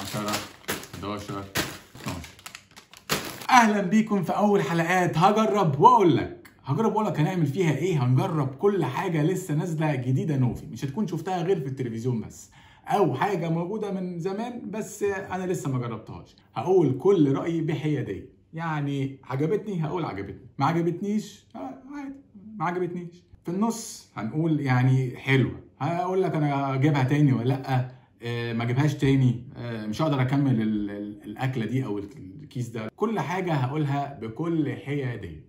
10 11 12. اهلا بيكم في اول حلقات هجرب واقول لك. هجرب واقول لك هنعمل فيها ايه؟ هنجرب كل حاجة لسه نازله جديدة نوفي، مش هتكون شفتها غير في التلفزيون بس، او حاجة موجودة من زمان بس انا لسه ما جربتهاش. هقول كل رايي بحياديه، يعني عجبتني هقول عجبتني، ما عجبتنيش عادي ما عجبتنيش. في النص هنقول يعني حلوة، هقول لك انا اجيبها تاني ولا لا، ما اجيبهاش تاني، مش هقدر اكمل الاكلة دي او الكيس ده. كل حاجة هقولها بكل حيادية.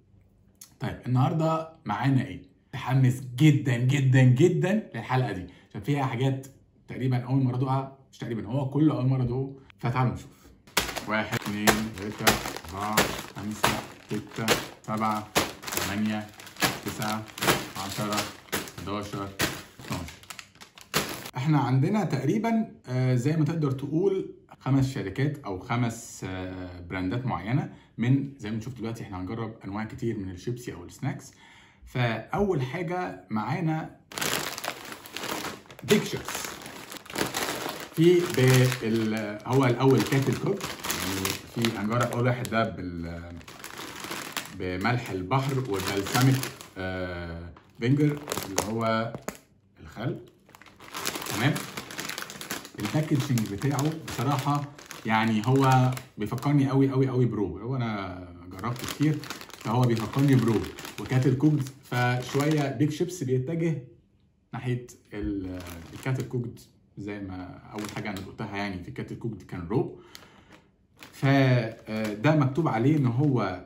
طيب النهارده معانا ايه؟ متحمس جدا جدا جدا للحلقة دي عشان فيها حاجات تقريبا اول مرة ادوقها، مش تقريبا هو كله اول مرة ادوقه، فتعالوا نشوف. 1 2 3 4 5 6 7 8 9 10 11 12. احنا عندنا تقريبا زي ما تقدر تقول 5 شركات او 5 براندات معينة، من زي ما نشوف دلوقتي احنا هنجرب انواع كتير من الشيبسي او ال snacks. فاول حاجة معانا Big Chips، في هو الاول Kettle Cooked، يعني في هنجرب اول واحد ده بملح البحر و balsamic vinegar اللي هو الخل. تمام. ال packaging بتاعه بصراحة يعني هو بيفكرني قوي قوي قوي ب Raw، هو انا جربته كتير فهو بيفكرني ب Raw و Kettle Cooked، فشوية Big Chips بيتجه ناحية ال Kettle Cooked زي ما اول حاجة انا قلتها يعني في Kettle Cooked كان Raw. فده مكتوب عليه ان هو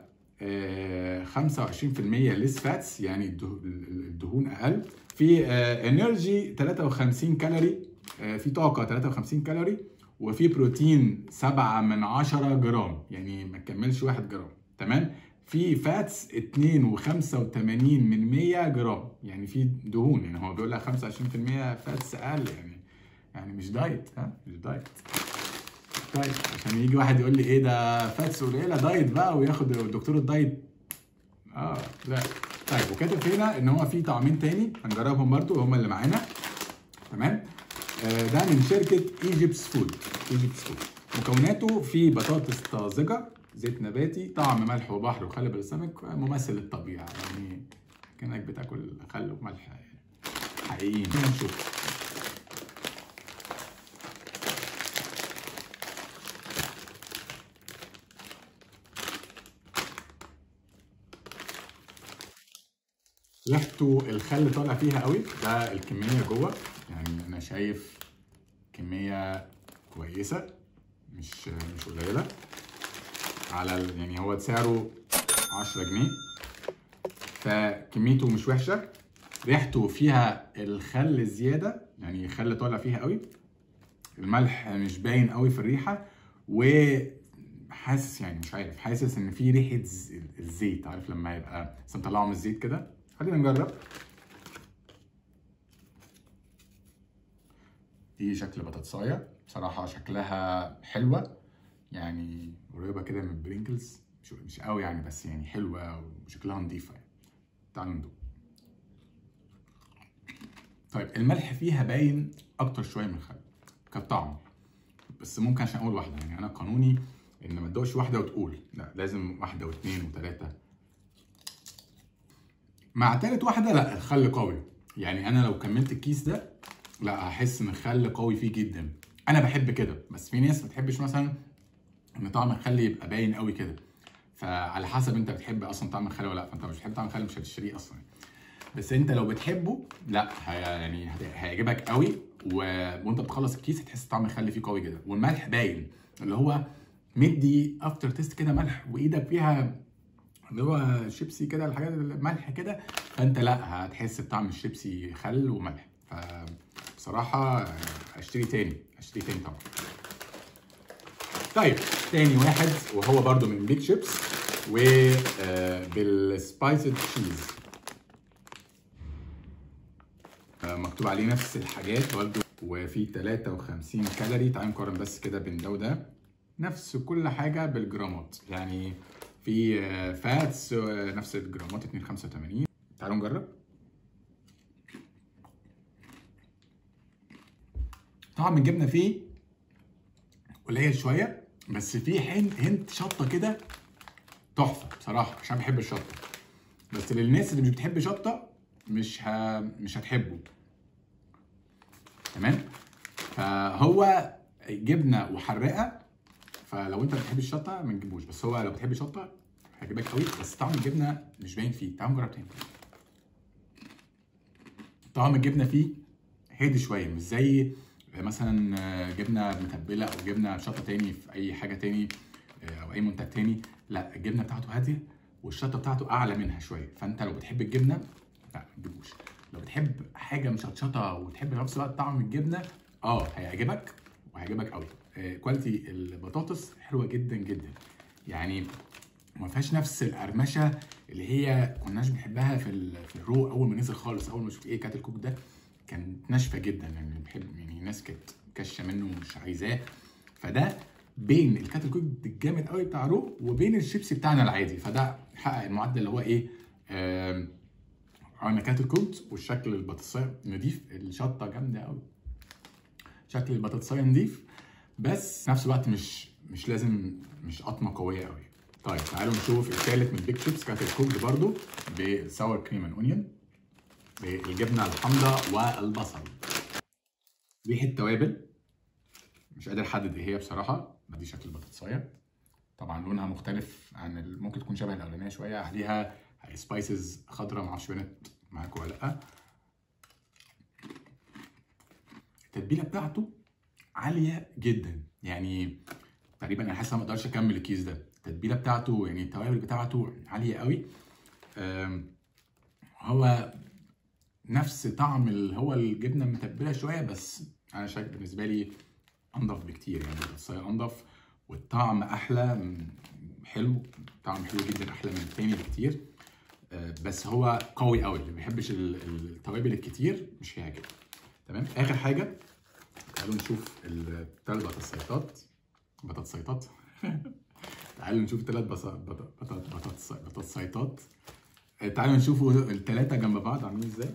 25% less fats، يعني الدهون اقل، في energy 53 كالوري، في طاقة 53 كالوري، وفي بروتين 7.7 جرام، يعني ما تكملش 1 جرام. تمام. في fats 2.85 جرام، يعني في دهون، يعني هو بيقول لك 25% fats اقل، يعني مش diet، ها مش diet. طيب عشان يجي واحد يقول لي ايه ده fats قليله diet بقى وياخد الدكتور ال diet، لا. طيب وكاتب هنا ان هو في طعمين تاني هنجربهم برضو هما اللي معانا. تمام. ده من شركة Egypt's Food. Egypt's Food مكوناته في بطاطس طازجه، زيت نباتي، طعم ملح وبحر وخل بلسمك، ممثل للطبيعة، يعني كانك بتاكل خل وملح حقيقيين. نشوف. ريحته الخل طالع فيها قوي، ده الكمية جوه، يعني انا شايف كمية كويسة مش قليله على يعني هو سعره 10 جنيه فكميته مش وحشة. ريحته فيها الخل زيادة، يعني الخل طالع فيها قوي، الملح مش باين قوي في الريحة، وحاسس يعني مش عارف، حاسس ان في ريحه الزيت، عارف لما يبقى لسه مطلعه من الزيت كده. خلينا نجرب. دي شكل بطاطسايه، بصراحة شكلها حلوة، يعني قريبه كده من Pringles، مش قوي يعني بس يعني حلوة وشكلها نظيفة يعني. تعالوا ندوق. طيب الملح فيها باين اكتر شوية من الخل كطعم، بس ممكن عشان اول واحدة، يعني انا قانوني ان ما تدوقش واحدة وتقول لا، لازم واحدة واثنين وثلاثة. مع تالت واحدة لا الخل قوي، يعني انا لو كملت الكيس ده لا هحس ان الخل قوي فيه جدا. انا بحب كده، بس في ناس ما بتحبش مثلا ان طعم الخل يبقى باين قوي كده، فعلى حسب انت بتحب اصلا طعم الخل ولا لا. فانت مش بتحب طعم الخل مش هتشتريه اصلا، بس انت لو بتحبه لا يعني هيعجبك قوي، وانت بتخلص الكيس هتحس طعم الخل فيه قوي جدا، والملح باين اللي هو مدي after taste كده ملح، وايدك فيها اللي هو شيبسي كده، الحاجات الملح كده، فانت لا هتحس بطعم الشيبسي خل وملح. فبصراحة اشتري تاني، اشتري تاني طبعا. طيب تاني واحد وهو برده من Big Chips وبال spiced cheese، مكتوب عليه نفس الحاجات برده، وفي 53 كالوري. تعالوا نقارن بس كده بين ده وده، نفس كل حاجة بالجرامات، يعني في fats نفس الجرامات 2.85. تعالوا نجرب. طعم الجبنة فيه قليل شوية، بس فيه hint شطه كده تحفة بصراحة، عشان بحب الشطه. بس للناس اللي مش بتحب شطه مش هتحبه. تمام؟ فهو جبنه وحراقه، فلو انت بتحب الشطه ما تجيبوش، بس هو لو بتحب الشطه هيعجبك قوي. بس طعم الجبنة مش باين فيه. تعالوا نجرب تاني. طعم الجبنة فيه هادي شوية، مش زي مثلا جبنه متبله او جبنه شطه تاني في اي حاجة تاني او اي منتج تاني. لا، الجبنة بتاعته هادية والشطه بتاعته اعلى منها شوية. فانت لو بتحب الجبنة لا ما تجيبوش. لو بتحب حاجة مشطشطه وتحب في نفس الوقت طعم الجبنة هيعجبك وهيعجبك قوي. quality البطاطس حلوة جدا جدا، يعني ما فيهاش نفس القرمشه اللي هي كناش بنحبها في ال Raw اول ما نزل خالص. اول ما شفت ايه Kettle Cooked ده كانت ناشفة جدا، يعني بحب يعني الناس كانت كشه منه ومش عايزاه. فده بين ال Kettle Cooked الجامد قوي بتاع Raw وبين الشيبسي بتاعنا العادي، فده حقق المعدل اللي هو ايه، عملنا Kettle Cooked. والشكل البطاطسايه نضيف، الشطه جامدة قوي، شكل البطاطسايه نضيف، بس في نفس الوقت مش لازم، مش قطمه قوية قوي. طيب تعالوا نشوف الثالث من Big Chips، Kettle Cooked برضو ب sour cream and onion، بالجبنه الحمراء والبصل. ريحه توابل مش قادر احدد ايه هي بصراحة. دي شكل البطاطسايه، طبعا لونها مختلف عن ممكن تكون شبه الاولانية شوية، عليها spices خضراء، معرفش بنت معاكم ولا لا. التتبيله بتاعته عالية جدا، يعني تقريبا انا حاسس ما اقدرش اكمل الكيس ده. التتبيله بتاعته يعني التوابل بتاعته عالية قوي. هو نفس طعم اللي هو الجبنة المتبله شوية، بس انا شايف بالنسبة لي انضف بكتير، يعني البطاطسايه انضف والطعم احلى، حلو، طعم حلو جدا، احلى من التاني بكتير. بس هو قوي قوي، اللي ما بيحبش التوابل الكتير مش هيعجبه. تمام. اخر حاجة تعالوا نشوف الثلاث بطاطسيطات بطاطسيطات تعالوا نشوف ثلاث بطاطسيطات. تعالوا نشوفوا الثلاثة جنب بعض عاملين ازاي.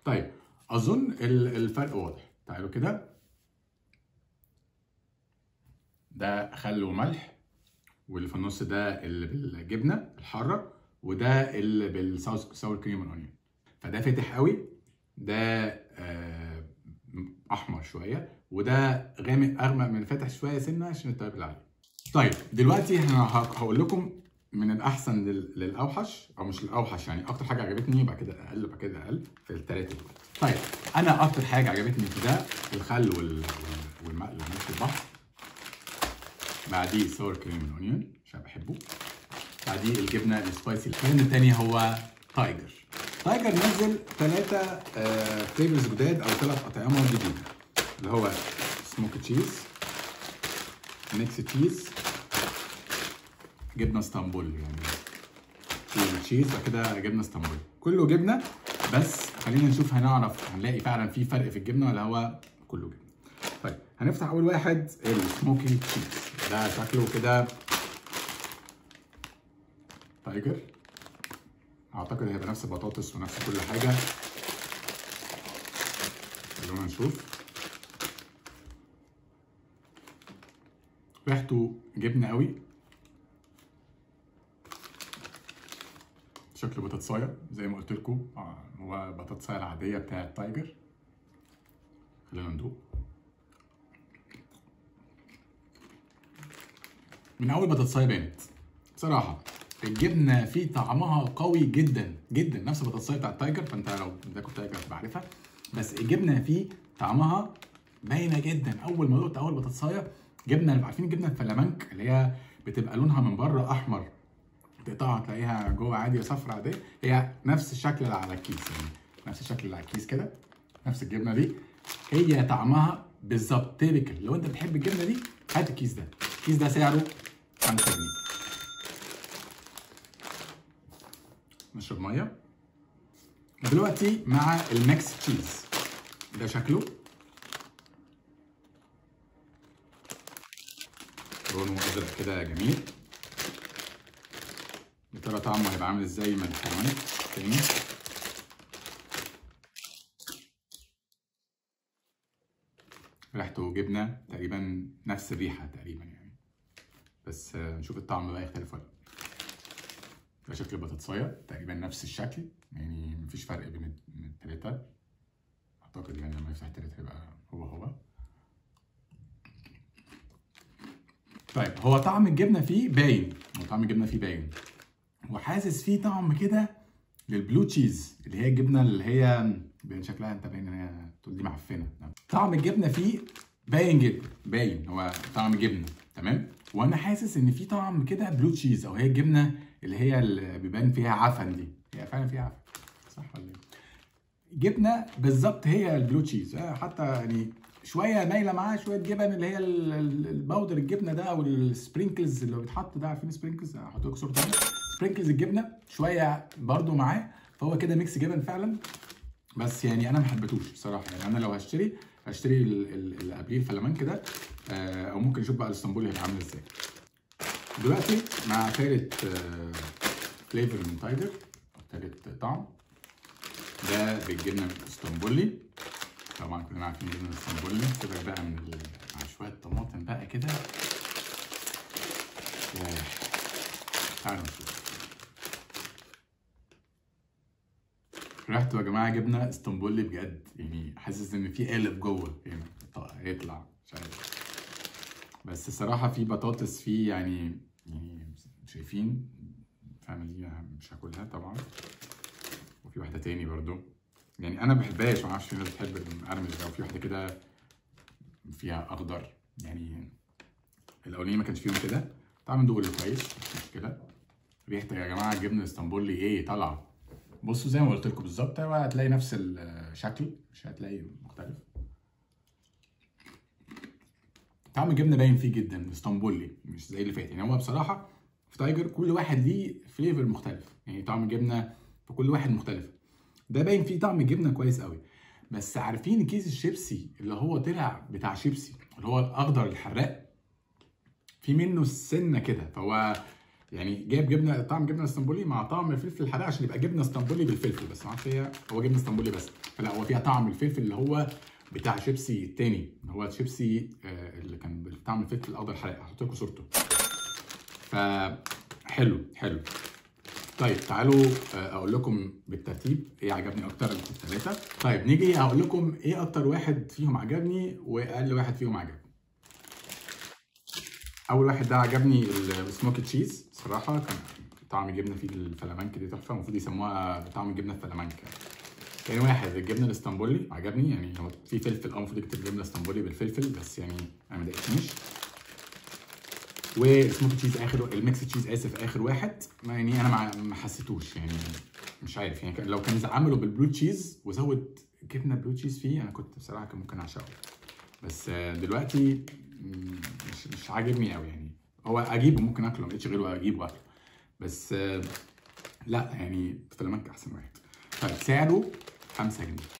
طيب اظن الفرق واضح. تعالوا كده، ده خل وملح، واللي في النص ده اللي بالجبنه الحارة، وده اللي بال sour cream and onion. فده فاتح قوي، ده احمر شوية، وده غامق اغمق من فاتح شوية سنة عشان التوابل عليه. طيب دلوقتي احنا هقول لكم من الاحسن للاوحش، او مش الاوحش يعني اكتر حاجة عجبتني، بعد كده اقل، بعد كده اقل في الثلاثة دول. طيب انا اكتر حاجة عجبتني في ده الخل والملح البحر، بعديه sour cream and onion عشان بحبه، بعديه الجبنة ال spicy. الكلام الثاني هو تايجر. تايجر نزل 3 flavors جداد او 3 اطعمه جديدة، اللي هو smoky cheese، mix cheese، جبنه اسطنبول، يعني cheese بعد كده جبنه اسطنبول، كله جبنه. بس خلينا نشوف هنعرف هنلاقي فعلا في فرق في الجبنة ولا هو كله جبنه. طيب هنفتح اول واحد ال smoky cheese، ده شكله كده تايجر، اعتقد هيبقى نفس البطاطس ونفس كل حاجة. خلونا نشوف. ريحته جبنه قوي، شكله بطاطسايه زي ما قلت لكم، هو بطاطسايه العادية بتاعه تايجر. خلينا ندوق. من اول بطاطسايه بانت بصراحة الجبنة فيه طعمها قوي جدا جدا، نفس البطاطسايه بتاعه تايجر، فانت لو بتاكل تايجر هتبقى عارفها. بس الجبنة فيه طعمها باينة جدا. اول ما دقت اول بطاطسايه جبنه، عارفين الجبنة الفلامنك اللي هي بتبقى لونها من بره احمر، تقطعها تلاقيها جوه عادي صفرا عادية، هي نفس الشكل اللي على الكيس، يعني نفس الشكل اللي على الكيس كده، نفس الجبنة دي هي طعمها بالظبط typical. لو انت بتحب الجبنة دي هات الكيس ده، الكيس ده سعره 5 جنيه. نشرب مية دلوقتي مع ال mix cheese. ده شكله، لونه ازرق كده جميل. يا ترى طعمه هيبقى عامل ازاي من الحيوانات تاني؟ ريحته جبنه تقريبا، نفس الريحة تقريبا يعني، بس نشوف الطعم بقى يختلف ولا لا. ده شكل البطاطسايه تقريبا نفس الشكل يعني، مفيش فرق بين التلاتة اعتقد يعني. لما يفتح التلاتة يبقى هو هو. طيب هو طعم الجبنة فيه باين، هو طعم الجبنة فيه باين، وحاسس فيه طعم كده لل blue cheese اللي هي الجبنة اللي هي باين شكلها، انت باين ان هي تقول دي معفنه. طعم الجبنة فيه باين جدا، باين هو طعم جبنه تمام. وانا حاسس ان في طعم كده blue cheese، او هي الجبنة اللي هي اللي بيبان فيها عفن دي، هي فعلا فيها عفن صح ولا ايه؟ جبنه بالظبط هي ال blue cheese، حتى يعني شوية مايلة معاها شوية جبن اللي هي ال powder الجبنة ده، او ال sprinkles اللي بيتحط ده، عارفين sprinkles؟ هحط لكم صورته، sprinkles الجبنة شوية برده معاه، فهو كده mix جبن فعلا. بس يعني انا ما حبيتهوش بصراحة يعني. انا لو هشتري هشتري اللي قبليه الفلامنك ده، او ممكن نشوف بقى الاسطنبولي هيبقى عامل ازاي. دلوقتي مع تالت flavor من تايجر، او تالت طعم، ده بالجبنه الاسطنبولي. طبعا كلنا عارفين الجبنة الاسطنبولي. سيبك بقى من مع شوية طماطم بقى كده. تعالوا نشوف ريحته يا جماعة، جبنه اسطنبولي بجد يعني، حاسس ان في قالب جوه يعني هيطلع مش عارف. بس الصراحة في بطاطس فيه يعني شايفين، فاهم دي مش هاكلها طبعا. وفي واحدة تاني برضو يعني انا ما بحبهاش، ما اعرفش في ناس بتحب المقرمش ده. وفي واحدة كده فيها اخضر يعني، الاولانية ما كانش فيهم كده. طعم دول كويس مش مشكلة. ريحه يا جماعة الجبنة الاسطنبولي ايه طالعه. بصوا زي ما قلت لكم بالظبط، هتلاقي نفس الشكل، مش هتلاقي مختلف. طعم الجبنة باين فيه جدا اسطنبولي، مش زي اللي فات يعني. هو بصراحة في تايجر كل واحد ليه flavor مختلف يعني، طعم الجبنة في كل واحد مختلف. ده باين فيه طعم الجبنة كويس قوي. بس عارفين كيس الشيبسي اللي هو طلع بتاع شيبسي اللي هو الاخضر الحراق، في منه سنة كده، فهو يعني جايب جبنه طعم جبنه اسطنبولي مع طعم الفلفل الحراق عشان يبقى جبنه اسطنبولي بالفلفل، بس ما اعرفش هي هو جبنه اسطنبولي بس، فلا هو فيها طعم الفلفل اللي هو بتاع شيبسي التاني، اللي هو شيبسي اللي كان بطعم الفلفل الاخضر الحراق. هحط لكم صورته. فحلو حلو. طيب تعالوا اقول لكم بالترتيب ايه عجبني اكتر في الثلاثة. طيب نيجي اقول لكم ايه اكتر واحد فيهم عجبني واقل واحد فيهم عجبني. اول واحد ده عجبني ال smoky cheese صراحة، كان طعم الجبنة فيه الفلامنك دي تحفة، المفروض يسموها طعم الجبنة الفلامنك. تاني واحد الجبنة الاسطنبولي عجبني، يعني هو في فلفل المفروض يكتب جبنه اسطنبولي بالفلفل، بس يعني انا ما ضايقتنيش. وال smoky cheese اخر، ال mix cheese اسف، اخر واحد ما يعني انا ما حسيتوش يعني، مش عارف يعني لو كان عملوا بال blue cheese وزود جبنه blue cheese فيه انا كنت بصراحة كان ممكن اعشقه، بس دلوقتي مش عاجبني قوي يعني. هو اجيبه ممكن اكله، ما لقيتش غيره اجيبه واكله، بس لا يعني فلامنك احسن واحد. طيب سعره 5 جنيه.